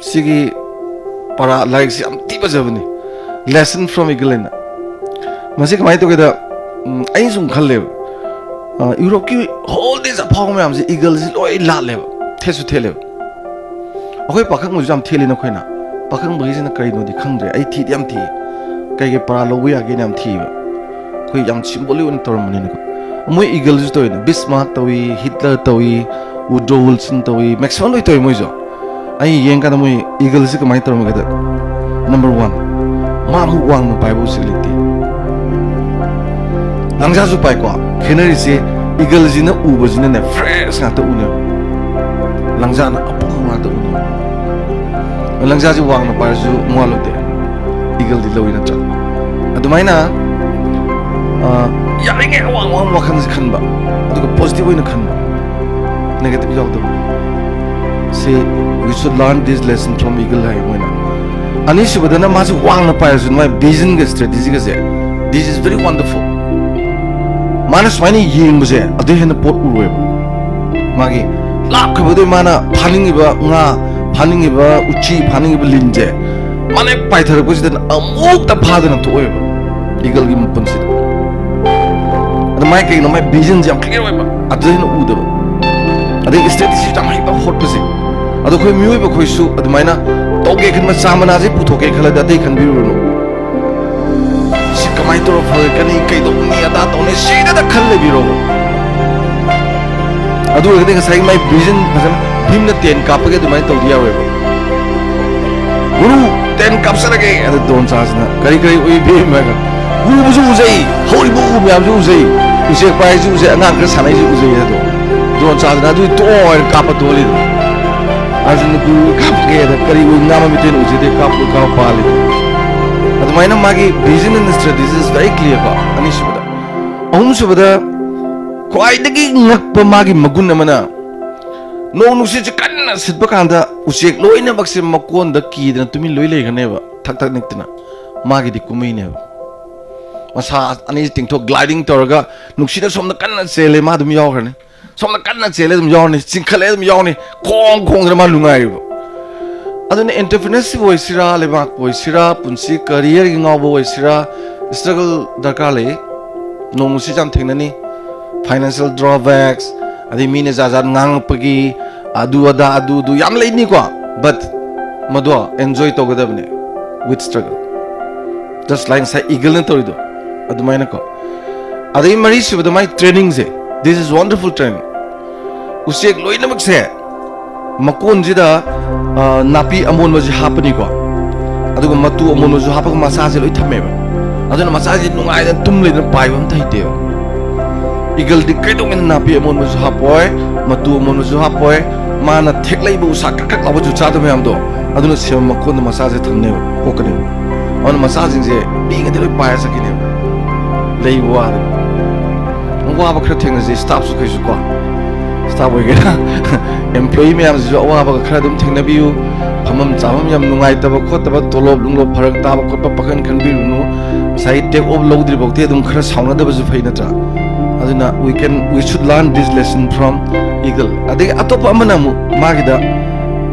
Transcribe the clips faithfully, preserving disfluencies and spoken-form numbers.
ꯁꯤꯒꯤ ꯄꯔꯥ ꯂꯥꯏꯔꯤꯛꯁꯤ ꯌꯥꯝ ꯊꯤ ꯐꯖꯕꯅꯤ, Lesson from Eagle ꯍꯥꯏꯅ꯫ ꯃꯁꯤ ꯀꯃꯥꯏꯅ ꯇꯧꯒꯦꯗ, ꯎꯝ, ꯑꯩꯅ ꯁꯨꯝ ꯈꯜꯂꯦꯕ, ꯑ, ꯌꯨꯔꯣꯞꯀꯤ ꯍꯣꯜꯗꯦꯁ ꯑꯐꯥꯎꯕ ꯃꯌꯥꯝꯁꯦ ꯏꯒꯜꯁꯤ ꯂꯣꯏ ꯂꯥꯠꯂꯦꯕ, ꯊꯦꯠꯁꯨ ꯊꯦꯠꯂꯦꯕ꯫ ꯑꯩꯈꯣꯏ ꯄꯥꯈꯪꯕꯁꯨ ꯌꯥꯝ ꯊꯦꯠꯂꯤꯅ ꯑꯩꯈꯣꯏꯅ꯫ ꯄꯥꯈꯪꯕꯒꯤꯁꯤꯅ ꯀꯔꯤꯅꯣꯗꯤ ꯈꯪꯗ꯭ꯔꯦ, ꯑꯩ ꯊꯤꯗꯤ ꯌꯥꯝ ꯊꯤ꯫ ꯀꯩꯀꯩ ꯄꯔꯥ ꯂꯧꯕ ꯌꯥꯒꯦꯅ ꯌꯥꯝ ꯊꯤꯕ꯫ ꯑꯩꯈꯣꯏ ꯌꯥꯝ ꯁꯤꯝꯕꯣꯂꯤꯛ ꯑꯣꯏꯅ ꯇꯧꯔꯝꯕꯅꯤꯅꯀꯣ꯫ ꯃꯣꯏ ꯏꯒꯜꯁꯨ ꯇꯧꯋꯤꯅꯦ, ꯕꯤꯁꯃꯥꯔꯛ ꯇꯧꯏ, ꯍꯤꯠꯂꯔ ꯇꯧꯏ, ꯋꯨꯗ꯭ꯔꯣ ꯋꯤꯜꯁꯟ ꯇꯧꯏ, ꯃꯦꯛꯁꯤꯃꯝ ꯂꯣꯏ ꯇꯧꯏ ꯃꯣꯏꯁꯨ꯫ ꯑꯩ ꯌꯦꯡꯀꯥꯟꯗ ꯃꯣꯏ ꯏꯒꯜꯁꯤ ꯀꯃꯥꯏꯅ ꯇꯧꯔꯝꯒꯦꯗ, ꯅꯝꯕꯔ ꯋꯥꯟ, ꯃꯥ ꯑꯃꯨꯛ ꯋꯥꯡꯅ ꯄꯥꯏꯕ ꯎꯆꯦꯛ ꯂꯩꯇꯦ꯫ ꯂꯪꯖꯥꯁꯨ ꯄꯥꯏꯀꯣ, ꯈꯦꯠꯅꯔꯤꯁꯦ ꯏꯒꯜꯁꯤꯅ ꯎꯕꯁꯤꯅꯅꯦ ꯐ꯭ꯔꯦꯁ ꯉꯥꯛꯇ ꯎꯅꯦꯕ, ꯂꯪꯖꯥꯅ ꯑꯄꯨꯝꯕ ꯉꯥꯛꯇ ꯎꯅꯦꯕ꯫ ꯂꯪꯖꯥꯁꯤ ꯋꯥꯡꯅ ꯄꯥꯏꯔꯁꯨ ꯃꯋꯥ ꯂꯧꯗꯦ, ꯏꯒꯜꯗꯤ ꯂꯧꯏ ꯅꯠꯇ꯭ꯔꯥ? ꯑꯗꯨꯃꯥꯏꯅ, ꯑ, ꯌꯥꯔꯤꯉꯩ ꯑꯋꯥꯡ ꯑꯋꯥꯡꯕ ꯋꯥꯈꯜꯁꯦ ꯈꯟꯕ, ꯑꯗꯨꯒ ꯄꯣꯖꯤꯇꯤꯚ ꯑꯣꯏꯅ ꯈꯟꯕ, ꯅꯦꯒꯦꯇꯤꯚ ꯌꯥꯎꯗꯕ꯫ ꯁꯤ, we should learn this lesson from eagle ꯍꯥꯏ ꯃꯣꯏꯅ꯫ ꯑꯅꯤꯁꯨꯕꯗꯅ ꯃꯥꯁꯦ ꯋꯥꯡꯅ ꯄꯥꯏꯔꯁꯨ ꯃꯥꯒꯤ ꯚꯤꯖꯟꯒ ꯁ꯭ꯇ꯭ꯔꯦꯇꯦꯖꯤꯒꯁꯦ, this is very wonderful꯫ ꯃꯥꯅ ꯁꯨꯃꯥꯏꯅ ꯌꯦꯡꯕꯁꯦ ꯑꯗꯨ ꯍꯦꯟꯅ ꯄꯣꯠ ꯎꯔꯣꯏꯕ꯫ ꯃꯥꯒꯤ ꯂꯥꯞꯈ꯭ꯔꯕꯗꯩ ꯃꯥꯅ ꯐꯥꯅꯤꯡꯉꯤꯕ ꯉꯥ, ꯐꯥꯅꯤꯡꯉꯤꯕ ꯎꯆꯤ, ꯐꯥꯅꯤꯡꯉꯤꯕ ꯂꯤꯟꯁꯦ ꯃꯥꯅ ꯍꯦꯛ ꯄꯥꯏꯊꯔꯛꯄꯁꯤꯗ ꯑꯃꯨꯛꯇ ꯐꯥꯗꯅ ꯊꯣꯛꯑꯣꯏꯕ ꯏꯒꯜꯒꯤ ꯃꯄꯨꯟꯁꯤꯗ꯫ ꯑꯗ ꯃꯥꯏ ꯀꯩꯒꯤꯅꯣ, ꯃꯥꯏ ꯚꯤꯖꯟꯁꯦ ꯌꯥꯝ ꯀ꯭ꯂꯤꯌꯥꯔ ꯑꯣꯏꯕ, ꯑꯗꯨꯗ ꯍꯦꯟꯅ ꯎꯗꯕ꯫ ꯑꯗꯩ ꯁ꯭ꯇ꯭ꯔꯦꯇꯦꯖꯤ ꯌꯥꯝ ꯍꯩꯕ ꯍꯣꯠꯄꯁꯦ꯫ ꯑꯗꯣ ꯑꯩꯈꯣꯏ ꯃꯤꯑꯣꯏꯕ ꯑꯩꯈꯣꯏꯁꯨ ꯑꯗꯨꯃꯥꯏꯅ ꯇꯧꯒꯦ ꯈꯟꯕ, ꯆꯥ ꯃꯅꯥꯁꯦ ꯄꯨꯊꯣꯛꯀꯦ ꯈꯜꯂꯗꯤ ꯑꯇꯩ ꯈꯟꯕꯤꯔꯨꯔꯅꯨ꯫ ꯁꯤ ꯀꯃꯥꯏꯅ ꯇꯧꯔ ꯐꯒꯅꯤ, ꯀꯩꯗꯧꯅꯤ, ꯑꯗꯥ ꯇꯧꯅꯤ, ꯁꯤꯗꯗ ꯈꯜ ꯂꯩꯕꯤꯔꯣꯕ꯫ ꯑꯗꯨ ꯑꯣꯏꯔꯒꯗꯤ ꯉꯁꯥꯏꯒꯤ ꯃꯥꯏ ꯚꯤꯖꯟ ꯐꯖꯅ, ꯚꯤꯝꯅ ꯇꯦꯟ ꯀꯥꯞꯄꯒꯤ ꯑꯗꯨꯃꯥꯏꯅ ꯇꯧꯗꯤ ꯌꯥꯔꯣꯏꯕ꯫ "ꯒꯨꯔꯨ, ꯇꯦꯟ ꯀꯥꯞꯆꯔꯒꯦ!" ꯑꯗ ꯗ꯭ꯔꯣꯟ ꯆꯥꯁꯤꯅ, "ꯀꯔꯤ ꯀꯔꯤ ꯎꯏ ꯚꯤꯝ?" ꯍꯥꯏꯔꯒ, "ꯎꯕꯁꯨ ꯎꯖꯩ, ꯍꯧꯔꯤꯕ ꯎ ꯃꯌꯥꯝꯁꯨ ꯎꯖꯩ, ꯎꯆꯦꯛ ꯄꯥꯏꯁꯨ ꯎꯖꯩ, ꯑꯉꯥꯡ ꯈꯔ ꯁꯥꯟꯅꯩꯁꯨ ꯎꯖꯩ" ꯍꯥꯏꯗꯣ꯫ ꯗ꯭ꯔꯣꯟ ꯆꯥꯁꯤꯅ ꯑꯗꯨꯒꯤ ꯇꯣꯛꯑꯣ ꯍꯥꯏꯅ ꯀꯥꯞꯄ ꯊꯣꯛꯍꯜꯂꯤꯗꯣ꯫ ꯑꯥꯔꯖꯨꯟꯅ ꯒꯨꯔꯨ ꯀꯥꯞꯄꯒꯦ ꯍꯥꯏꯗ ꯀꯔꯤ ꯎꯏ, ꯉꯥ ꯃꯃꯤꯇꯩꯅ ꯎꯖꯗꯦ, ꯀꯥꯞꯄ ꯀꯥꯞꯄ ꯄꯥꯜꯂꯤꯗꯣ꯫ ꯑꯗꯨꯃꯥꯏꯅ ꯃꯥꯒꯤ vision and strategy is very clear ꯀꯣ꯫ ꯑꯅꯤꯁꯨꯕꯗ, ꯑꯍꯨꯝꯁꯨꯕꯗ, ꯈ꯭ꯋꯥꯏꯗꯒꯤ ꯉꯛꯄ ꯃꯥꯒꯤ ꯃꯒꯨꯟ ꯑꯃꯅ, ꯅꯣꯡ ꯅꯨꯡꯁꯤꯠꯁꯦ ꯀꯟꯅ ꯁꯤꯠꯄ ꯀꯥꯟꯗ ꯎꯆꯦꯛ ꯂꯣꯏꯅꯃꯛꯁꯦ ꯃꯀꯣꯟꯗ ꯀꯤꯗꯅ ꯇꯨꯃꯤꯟ ꯂꯣꯏ ꯂꯩꯒꯅꯦꯕ, ꯊꯛ ꯊꯛ ꯅꯤꯛꯇꯅ꯫ ꯃꯥꯒꯤꯗꯤ ꯀꯨꯝꯍꯩꯅꯦꯕ꯫ ꯃꯁꯥ ꯑꯅꯤꯁꯤ ꯇꯤꯡꯊꯣꯛ, gliding ꯇꯧꯔꯒ ꯅꯨꯡꯁꯤꯠꯅ ꯁꯣꯝꯗ ꯀꯟꯅ ꯆꯦꯜꯂꯦ, ꯃꯥ ꯑꯗꯨꯝ ꯌꯥꯎꯈ꯭ꯔꯅꯤ꯫ ꯁꯣꯝꯗ ꯀꯟꯅ ꯆꯦꯜꯂꯦ, ꯑꯗꯨꯝ ꯌꯥꯎꯔꯅꯤ꯫ ꯆꯤꯡꯈꯠꯂꯦ, ꯑꯗꯨꯝ ꯌꯥꯎꯔꯅꯤ꯫ ꯈꯣꯡ ꯈꯣꯡꯗꯅ ꯃꯥ ꯅꯨꯡꯉꯥꯏꯔꯤꯕ꯫ ꯑꯗꯨꯅ entrepreneurship ꯑꯣꯏꯁꯤꯔꯥ, ꯂꯩꯕꯥꯛꯄꯨ ꯑꯣꯏꯁꯤꯔꯥ, ꯄꯨꯟꯁꯤ careerꯒꯤ ꯉꯥꯎꯕ ꯑꯣꯏꯁꯤꯔꯥ, struggle ꯗꯔꯀꯥꯔ ꯂꯩ꯫ ꯅꯣꯡꯃꯁꯤ ꯌꯥꯝ ꯊꯦꯡꯅꯅꯤ꯫ Financial drawbacks, ꯑꯗꯩ ꯃꯤꯅ ꯖꯥꯠ ꯖꯥꯠ ꯉꯥꯡꯉꯛꯄꯒꯤ ꯑꯗꯨ ꯑꯗꯥ ꯑꯗꯨ ꯑꯗꯨ ꯌꯥꯝ ꯂꯩꯅꯤꯀꯣ, but ꯃꯗꯣ enjoy ꯇꯧꯒꯗꯕꯅꯦ with struggle, just like ꯉꯁꯥꯏ Eagleꯅ ꯇꯧꯔꯤꯗꯣ ꯑꯗꯨꯃꯥꯏꯅꯀꯣ꯫ ꯑꯗꯩ ꯃꯔꯤꯁꯨꯕꯗ ꯃꯥꯏ trainingꯁꯦ, this is wonderful training. ꯎꯆꯦꯛ ꯂꯣꯏꯅꯃꯛꯁꯦ ꯃꯀꯣꯟꯁꯤꯗ ꯑ, ꯅꯥꯄꯤ ꯑꯃꯣꯟꯕꯁꯤ ꯍꯥꯞꯄꯅꯤꯀꯣ, ꯑꯗꯨꯒ ꯃꯇꯨ ꯑꯃꯣꯟꯕꯁꯨ ꯍꯥꯞꯄꯒ ꯃꯆꯥꯁꯦ ꯂꯣꯏ ꯊꯝꯃꯦꯕ꯫ ꯑꯗꯨꯅ ꯃꯆꯥꯁꯦ ꯅꯨꯡꯉꯥꯏꯗꯅ ꯇꯨꯝ ꯂꯩꯗꯅ ꯄꯥꯏꯕ ꯑꯝꯇ ꯍꯩꯇꯦꯕ꯫ Eagleꯗꯤ ꯀꯩꯗꯧꯉꯩꯗ ꯅꯥꯄꯤ ꯑꯃꯣꯟꯕꯁꯨ ꯍꯥꯞꯄꯣꯏ, ꯃꯇꯨ ꯑꯃꯣꯟꯕꯁꯨ ꯍꯥꯞꯄꯣꯏ, ꯃꯥꯅ ꯊꯦꯛꯂꯛꯏꯕ ꯎꯁꯥ ꯀꯛ ꯀꯛ ꯂꯥꯎꯕ ꯆꯨꯆꯥꯗ ꯃꯌꯥꯝꯗꯣ, ꯑꯗꯨꯅ ꯁꯦꯝꯕ ꯃꯀꯣꯟꯗ ꯃꯆꯥꯁꯦ ꯊꯝꯅꯦꯕ, ꯀꯣꯛꯀꯅꯦꯕ꯫ ꯑꯗꯨꯅ ꯃꯆꯥꯁꯤꯡꯁꯦ ꯄꯤꯛꯏꯉꯩꯗ ꯂꯣꯏ ꯄꯥꯏꯔ ꯆꯠꯈꯤꯅꯦꯕ, ꯂꯩꯕ ꯋꯥꯗꯅ꯫ ꯋꯥꯕ ꯈꯔ ꯊꯦꯡꯅꯁꯤ, staffꯁꯨ ꯀꯩꯁꯨ ꯀꯣ, staff ꯑꯣꯏꯒꯦꯔꯥ, employee ꯃꯌꯥꯝꯁꯤꯁꯨ ꯑꯋꯥꯕꯒ ꯈꯔ ꯑꯗꯨꯝ ꯊꯦꯡꯅꯕꯤꯌꯨ꯫ ꯐꯝꯐꯝ ꯆꯥꯐꯝ ꯌꯥꯝ ꯅꯨꯡꯉꯥꯏꯇꯕ ꯈꯣꯠꯇꯕ, ꯇꯣꯂꯣꯞ ꯅꯨꯡꯂꯣꯞ ꯐꯔꯛ ꯇꯥꯕ ꯈꯣꯠꯄ ꯄꯥꯈꯟ ꯈꯟꯕꯤꯔꯨꯅꯨ꯫ ꯉꯁꯥꯏꯒꯤ take off ꯂꯧꯗ꯭ꯔꯤꯐꯥꯎꯗꯤ ꯑꯗꯨꯝ ꯈꯔ ꯁꯥꯎꯅꯗꯕꯁꯨ ꯐꯩ, ꯅꯠꯇ꯭ꯔꯥ? ꯑꯗꯨꯅ we can, we should learn this lesson from Eagle. ꯑꯗꯒꯤ ꯑꯇꯣꯞꯄ ꯑꯃꯅ ꯑꯃꯨꯛ ꯃꯥꯒꯤꯗ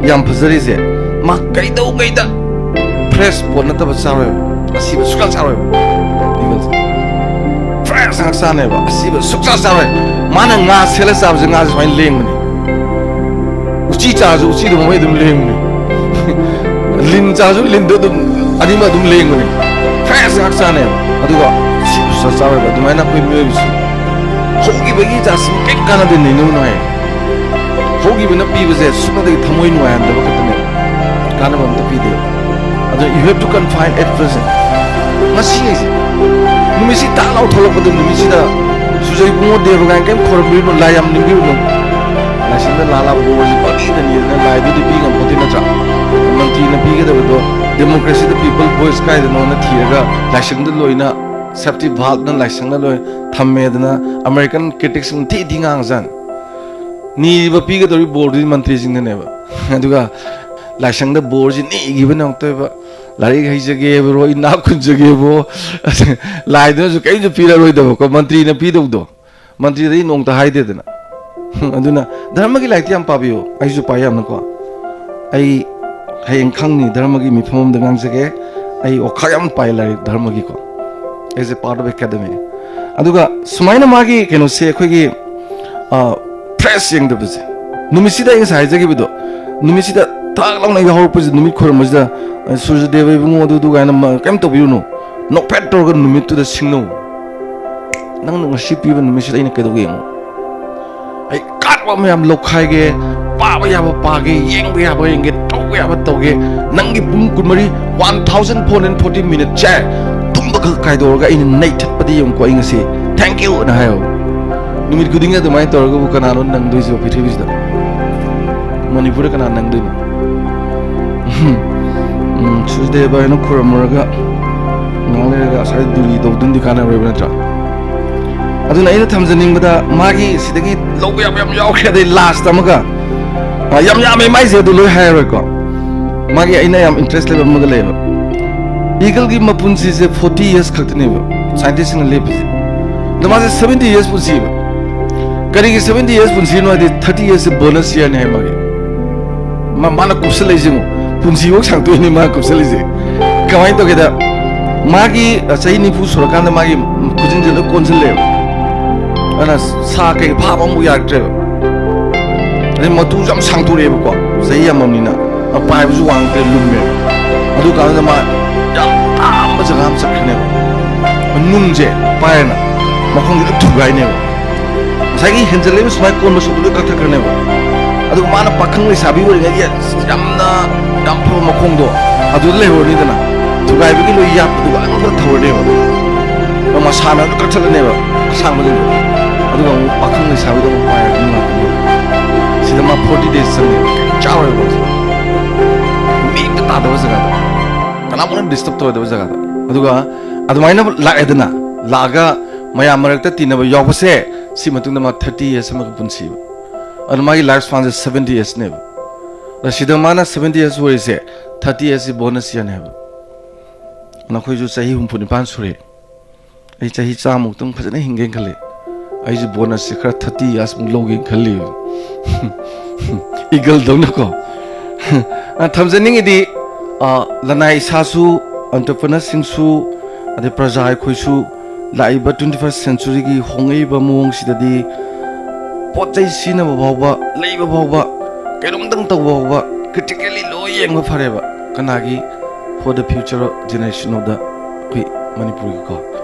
ꯌꯥꯝ ꯐꯖꯔꯤꯁꯦ, ꯃꯥ ꯀꯩꯗꯧꯉꯩꯗ fresh ꯄꯣꯠ ꯅꯠꯇꯕ ꯆꯥꯔꯣꯏꯕ, ꯑꯁꯤꯕ ꯁꯨꯡꯆꯥ ꯆꯥꯔꯣꯏꯕ꯫ Eagleꯁꯦ fresh ꯉꯥꯛ ꯆꯥꯅꯦꯕ, ꯑꯁꯤꯕ ꯁꯨꯡꯆꯥ ꯆꯥꯔꯣꯏ꯫ ꯃꯥꯅ ꯉꯥ ꯁꯦꯠꯂ ꯆꯥꯕꯁꯦ, ꯉꯥꯁꯦ ꯁꯨꯃꯥꯏꯅ ꯂꯦꯡꯕꯅꯤ꯫ ꯎꯆꯤ ꯆꯥꯔꯁꯨ ꯎꯆꯤꯗꯨ ꯃꯃꯩ ꯑꯗꯨꯝ ꯂꯦꯡꯕꯅꯤ꯫ ꯂꯤꯟ ꯆꯥꯔꯁꯨ ꯂꯤꯟꯗꯣ ꯑꯗꯨꯝ, ꯑꯅꯤꯃꯛ ꯑꯗꯨꯝ ꯂꯦꯡꯕꯅꯤ꯫ Fresh ꯉꯥꯛ ꯆꯥꯅꯦꯕ꯫ ꯑꯗꯨꯒ ꯁꯤꯕꯨ ꯆꯥ-, ꯆꯥꯔꯣꯏꯕ꯫ ꯑꯗꯨꯃꯥꯏꯅ ꯑꯩꯈꯣꯏ ꯃꯤꯑꯣꯏꯕꯁꯤ ꯍꯧꯈꯤꯕꯒꯤ ꯖꯥꯠꯁꯤ ꯀꯔꯤꯝ ꯀꯥꯟꯅꯗꯦ, ꯅꯤꯅꯨ ꯅꯣꯏ꯫ ꯍꯧꯈꯤꯕꯅ ꯄꯤꯕꯁꯦ ꯁꯨꯞꯅꯇꯒꯤ ꯊꯃꯣꯏ ꯅꯨꯡꯉꯥꯏꯍꯟꯗꯕ ꯈꯛꯇꯅꯦꯕ, ꯀꯥꯟꯅꯕ ꯑꯝꯇ ꯄꯤꯗꯦ꯫ ꯑꯗꯨꯅ you have to confine at present꯫ ꯉꯁꯤ ꯍꯥꯏꯁꯦ, ꯅꯨꯃꯤꯠꯁꯤ ꯇꯥꯛ ꯂꯥꯎ ꯊꯣꯛꯂꯛꯄꯗ, ꯅꯨꯃꯤꯠꯁꯤꯗ ꯁꯨꯖꯩ ꯏꯕꯨꯡꯉꯣ ꯗꯦꯕ ꯀꯥꯏꯅ ꯀꯔꯤꯝ ꯈꯣꯏꯔꯝꯕꯤꯔꯨꯅꯨ, ꯂꯥꯏ ꯌꯥꯝ ꯅꯤꯡꯕꯤꯔꯨꯅꯨ꯫ ꯂꯥꯏꯁꯪꯗ ꯂꯥꯂꯥ ꯕꯣꯔꯁꯤ ꯄꯪꯅꯤꯗ ꯅꯤꯗꯅ ꯂꯥꯏꯗꯨꯗꯤ ꯄꯤ ꯉꯝꯄꯣꯠꯇꯦ, ꯅꯠꯇ꯭ꯔꯥ? ꯃꯟꯇ꯭ꯔꯤꯅ ꯄꯤꯒꯗꯕꯗꯣ democracyꯗ people voice ꯀꯥꯏꯗꯅꯣꯅ ꯊꯤꯔꯒ ꯂꯥꯏꯁꯪꯗ ꯂꯣꯏꯅ safety valveꯅ ꯂꯥꯏꯁꯪꯗ ꯂꯣꯏ ꯊꯝꯃꯦꯗꯅ American criticꯁꯤꯡ ꯊꯤ ꯊꯤ ꯉꯥꯡꯉꯖꯥꯠꯅꯤ꯫ ꯅꯤꯔꯤꯕ ꯄꯤꯒꯗꯧꯔꯤꯕ ꯕꯣꯔꯗꯨꯗꯤ ꯃꯟꯇ꯭ꯔꯤꯁꯤꯡꯅꯅꯦꯕ꯫ ꯑꯗꯨꯒ ꯂꯥꯏꯁꯪꯗ ꯕꯣꯔꯁꯤ ꯅꯤꯈꯤꯕꯅ ꯑꯃꯨꯛꯇꯣꯏꯕ, ꯂꯥꯏꯔꯤꯛ ꯍꯩꯖꯒꯦꯕ꯭ꯔꯣ, ꯏꯅꯥꯛ ꯈꯨꯟꯖꯒꯦꯕ꯭ꯔꯣ, ꯂꯥꯏꯗꯨꯅꯁꯨ ꯀꯔꯤꯝꯁꯨ ꯄꯤꯔꯔꯣꯏꯗꯕꯀꯣ, ꯃꯟꯇ꯭ꯔꯤꯅ ꯄꯤꯗꯧꯗꯣ꯫ ꯃꯟꯇ꯭ꯔꯤꯗꯗꯤ ꯅꯣꯡꯇ ꯍꯥꯏꯗꯦꯗꯅ꯫ ꯑꯗꯨꯅ ꯙꯔꯃꯒꯤ ꯂꯥꯏꯔꯤꯛꯇꯤ ꯌꯥꯝ ꯄꯥꯕꯤꯌꯨ, ꯑꯩꯁꯨ ꯄꯥꯏ ꯌꯥꯝꯅꯀꯣ꯫ ꯑꯩ ꯍꯌꯦꯡ ꯈꯪꯅꯤ, ꯙꯔꯃꯒꯤ ꯃꯤꯐꯝ ꯑꯃꯗ ꯉꯥꯡꯖꯒꯦ꯫ ꯑꯩ ꯑꯣꯈꯥꯛ ꯌꯥꯝ ꯄꯥꯏ ꯂꯥꯏꯔꯤꯛ ꯙꯔꯃꯒꯤꯀꯣ, as a part of academy꯫ ꯑꯗꯨꯒ ꯁꯨꯃꯥꯏꯅ ꯃꯥꯒꯤ ꯀꯩꯅꯣꯁꯦ ꯑꯩꯈꯣꯏꯒꯤ ꯐ꯭ꯔꯦꯁ ꯌꯦꯡꯗꯕꯁꯦ꯫ ꯅꯨꯃꯤꯠꯁꯤꯗ ꯑꯩ ꯉꯁꯥꯏ ꯍꯥꯏꯖꯈꯤꯕꯗꯣ, ꯅꯨꯃꯤꯠꯁꯤꯗ ꯊꯥꯛ ꯂꯥꯎꯅ ꯌꯥꯍꯧꯔꯛꯄꯁꯤꯗ, ꯅꯨꯃꯤꯠ ꯈꯣꯏꯔꯝꯕꯁꯤꯗ, "ꯑ, ꯁꯨꯔꯖꯗꯦꯕ ꯏꯕꯨꯡꯉꯣ, ꯑꯗꯨꯗꯨ" ꯀꯥꯏꯅ ꯃ-, ꯀꯩꯝ ꯇꯧꯕꯤꯔꯨꯅꯨ꯫ ꯅꯣꯛꯐꯦꯠ ꯇꯧꯔꯒ ꯅꯨꯃꯤꯠꯇꯨꯗ ꯁꯤꯡꯅꯧ꯫ ꯅꯪꯅ ꯉꯁꯤ ꯄꯤꯕ ꯅꯨꯃꯤꯠꯁꯤꯗ ꯑꯩꯅ ꯀꯩꯗꯧꯒꯦ ꯌꯦꯡꯉꯨ꯫ ꯑꯩ ꯀꯥꯟꯅꯕ ꯃꯌꯥꯝ ꯂꯧꯈꯥꯏꯒꯦ, ꯄꯥꯕ ꯌꯥꯕ ꯄꯥꯒꯦ, ꯌꯦꯡꯕ ꯌꯥꯕ ꯌꯦꯡꯒꯦ, ꯇꯧꯕ ꯌꯥꯕ ꯇꯧꯒꯦ꯫ ꯅꯪꯒꯤ ꯄꯨꯡ ꯀꯨꯟꯃꯔꯤ, one thousand four hundred forty minute ꯁꯦ ꯇꯨꯝꯕ ꯈꯛ ꯀꯥꯏꯗꯣꯛꯑꯒ ꯑꯩꯅ ꯅꯩꯊꯠꯄꯗꯤ ꯌꯦꯡꯉꯨꯀꯣ ꯑꯩ ꯉꯁꯤ꯫ Thank you ꯑꯅ ꯍꯥꯏꯌꯣ꯫ ꯅꯨꯃꯤꯠ ꯈꯨꯗꯤꯡꯒꯤ ꯑꯗꯨꯃꯥꯏꯅ ꯇꯧꯔꯒꯕꯨ ꯀꯅꯥꯅꯣ ꯅꯪꯗꯣꯏꯁꯤꯕꯣ ꯄ꯭ꯔꯤꯊꯤꯕꯤꯁꯤꯗ? ꯃꯅꯤꯄꯨꯔꯗ ꯀꯅꯥ ꯅꯪꯗꯣꯏꯅꯣ? ꯎꯝ, ꯁꯨꯔꯖꯗꯦꯕ ꯍꯥꯏꯅ ꯈꯨꯔꯝꯃꯨꯔꯒ ꯉꯥꯏꯍꯥꯛ ꯂꯩꯔꯒ ꯑꯁꯥꯏ ꯗꯨꯔꯤ ꯇꯧꯗꯨꯅꯗꯤ ꯀꯥꯟꯅꯔꯣꯏꯕ ꯅꯠꯇ꯭ꯔꯥ? ꯑꯗꯨꯅ ꯑꯩꯅ ꯊꯝꯖꯅꯤꯡꯕꯗ ꯃꯥꯒꯤ ꯁꯤꯗꯒꯤ ꯂꯧꯕ ꯌꯥꯕ ꯌꯥꯝ ꯌꯥꯎꯈ꯭ꯔꯦ꯫ ꯑꯗꯩ ꯂꯥꯁꯇ ꯑꯃꯒ, ꯑ, ꯌꯥꯝ ꯌꯥꯝꯃꯦ ꯃꯥꯏꯁꯦ, ꯑꯗꯨ ꯂꯣꯏ ꯍꯥꯏꯔꯔꯣꯏꯀꯣ꯫ ꯃꯥꯒꯤ ꯑꯩꯅ ꯌꯥꯝ ꯏꯟꯇꯔꯦꯁ ꯂꯩꯕ ꯑꯃꯒ ꯂꯩꯌꯦꯕ꯫ ꯏꯒꯜꯒꯤ ꯃꯄꯨꯟꯁꯤꯁꯦ forty years ꯈꯛꯇꯅꯦꯕ ꯁꯥꯏꯟꯇꯤꯁꯁꯤꯡꯅ ꯂꯦꯞꯄꯤꯁꯦ꯫ ꯑꯗꯣ ꯃꯥꯁꯦ seventy years ꯄꯨꯟꯁꯤꯌꯦꯕ꯫ ꯀꯔꯤꯒꯤ seventy years ꯄꯨꯟꯁꯤꯅꯣ ꯍꯥꯏꯗꯤ, thirty years ꯁꯦ bonus year ꯅꯦ ꯍꯥꯏ ꯃꯥꯒꯤ꯫ ꯃꯥ-, ꯃꯥꯅ ꯀꯨꯞꯁꯜꯂꯛꯏꯁꯦ ꯌꯦꯡꯉꯨ, ꯄꯨꯟꯁꯤꯐꯧ ꯁꯥꯡꯇꯣꯛꯏꯅꯦ ꯃꯥꯅ ꯀꯨꯞꯁꯜꯂꯤꯁꯦ꯫ ꯀꯃꯥꯏꯅ ꯇꯧꯒꯦꯗ, ꯃꯥꯒꯤ, ꯑ, ꯆꯍꯤ ꯅꯤꯐꯨ ꯁꯨꯔꯀꯥꯟꯗ ꯃꯥꯒꯤ ꯈꯨꯖꯤꯟꯁꯦ ꯂꯣꯏ ꯀꯣꯟꯁꯤꯜꯂꯦꯕ꯫ ꯑꯗꯨꯅ ꯁꯥ ꯀꯩ ꯐꯥꯕ ꯑꯃꯨꯛ ꯌꯥꯔꯛꯇ꯭ꯔꯦꯕ꯫ ꯑꯗꯩ ꯃꯇꯨꯁꯨ ꯌꯥꯝ ꯁꯥꯡꯇꯣꯔꯛꯑꯦꯕꯀꯣ, ꯆꯍꯤ ꯌꯥꯝꯃꯕꯅꯤꯅ꯫ ꯑ, ꯄꯥꯏꯕꯁꯨ ꯋꯥꯡꯉꯛꯇ꯭ꯔꯦ, ꯂꯨꯝꯃꯦꯕ꯫ ꯑꯗꯨ ꯀꯥꯟꯗ ꯃꯥ ꯌꯥꯝ ꯇꯥꯝꯕ ꯖꯒꯥ ꯑꯃ ꯆꯠꯈ꯭ꯔꯅꯦꯕ꯫ ꯅꯨꯡꯁꯦ ꯄꯥꯏꯔꯅ ꯃꯈꯣꯡꯁꯦ ꯂꯣꯏ ꯊꯨꯒꯥꯏꯅꯦꯕ꯫ ꯉꯁꯥꯏꯒꯤ ꯍꯦꯟꯖꯜꯂꯛꯏꯕ ꯁꯨꯃꯥꯏꯅ ꯀꯣꯟꯕ ꯁꯔꯨꯛꯇꯨ ꯂꯣꯏ ꯀꯛꯊꯠꯈ꯭ꯔꯅꯦꯕ꯫ ꯑꯗꯨꯒ ꯃꯥꯅ ꯄꯥꯈꯪ ꯂꯩꯁꯥꯕꯤ ꯑꯣꯏꯔꯤꯉꯩꯒꯤ ꯌꯥꯝꯅ, ꯌꯥꯝ ꯐꯕ ꯃꯈꯣꯡꯗꯣ ꯑꯗꯨꯗ ꯂꯩꯍꯧꯔꯅꯤꯗꯅ, ꯊꯨꯒꯥꯏꯕꯒꯤ ꯂꯣꯏ ꯌꯥꯠꯄꯗꯨꯒ ꯑꯗꯨꯝ ꯈꯔ ꯊꯧꯔꯅꯦꯕ꯫ ꯑꯗꯣ ꯃꯁꯥꯅ ꯑꯗꯨꯝ ꯀꯛꯊꯠꯂꯅꯦꯕ ꯑꯁꯥꯡꯕꯁꯤꯡꯗꯣ꯫ ꯑꯗꯨꯒ ꯑꯃꯨꯛ ꯄꯥꯈꯪ ꯂꯩꯁꯥꯕꯤꯗ ꯑꯃꯨꯛ ꯄꯥꯏꯔꯒ ꯑꯗꯨꯝ ꯂꯥꯛꯀꯅꯦꯕ꯫ ꯁꯤꯗ ꯃꯥ forty days ꯆꯪꯉꯦꯕ, ꯀꯩꯝ ꯆꯥꯔꯣꯏꯕ ꯃꯥꯁꯦ꯫ ꯃꯤ ꯑꯝꯇ ꯇꯥꯗꯕ ꯖꯒꯥꯗ, ꯀꯅꯥꯝꯇꯅ disturb ꯇꯧꯔꯣꯏꯗꯕ ꯖꯒꯥꯗ꯫ ꯑꯗꯨꯒ ꯑꯗꯨꯃꯥꯏꯅ ꯂꯥꯛꯑꯦꯗꯅ, ꯂꯥꯛꯑꯒ ꯃꯌꯥꯝ ꯃꯔꯛꯇ ꯇꯤꯟꯅꯕ ꯌꯥꯎꯕꯁꯦ, ꯁꯤ ꯃꯇꯨꯡꯗ ꯃꯥ thirty years ꯑꯃꯒ ꯄꯨꯟꯁꯤꯕ꯫ ꯑꯗꯨ ꯃꯥꯒꯤ life span ꯁꯦ seventy years ꯅꯦꯕ꯫ ꯑꯗ ꯁꯤꯗ ꯃꯥꯅ seventy years ꯑꯣꯏꯔꯤꯁꯦ, thirty years ꯁꯤ bonus year ꯅꯦꯕ꯫ ꯅꯈꯣꯏꯁꯨ ꯆꯍꯤ ꯍꯨꯝꯐꯨ ꯅꯤꯄꯥꯟ ꯁꯨꯔꯦ꯫ ꯑꯩ ꯆꯍꯤ ꯆꯥꯝꯃꯨꯛꯇꯪ ꯐꯖꯅ ꯍꯤꯡꯒꯦꯅ ꯈꯜꯂꯤ꯫ ꯑꯩꯁꯨ bonus ꯁꯦ ꯈꯔ thirty years ꯃꯨꯛ ꯂꯧꯒꯦꯅ ꯈꯜꯂꯤꯕ꯫ Eagle ꯗꯧꯅꯀꯣ꯫ ꯑ, ꯊꯝꯖꯅꯤꯡꯉꯤꯗꯤ, ꯑ, ꯂꯅꯥꯏ ꯏꯁꯥꯁꯨ, entrepreneurꯁꯤꯡꯁꯨ, ꯑꯗꯩ ꯄ꯭ꯔꯖꯥ ꯑꯩꯈꯣꯏꯁꯨ ꯂꯥꯛꯏꯕ twenty first centuryꯒꯤ ꯍꯣꯡꯉꯛꯏꯕ ꯃꯑꯣꯡꯁꯤꯗꯗꯤ ꯄꯣꯠ ꯆꯩ ꯁꯤꯖꯤꯟꯅꯕ ꯐꯥꯎꯕ, ꯂꯩꯕ ꯐꯥꯎꯕ, ꯀꯩꯅꯣꯝꯇꯪ ꯇꯧꯕ ꯐꯥꯎꯕ critically ꯂꯣꯏ ꯌꯦꯡꯕ ꯐꯔꯦꯕ꯫ ꯀꯅꯥꯒꯤ? For the future generation of the ꯑꯩꯈꯣꯏ ꯃꯅꯤꯄꯨꯔꯒꯤꯀꯣ꯫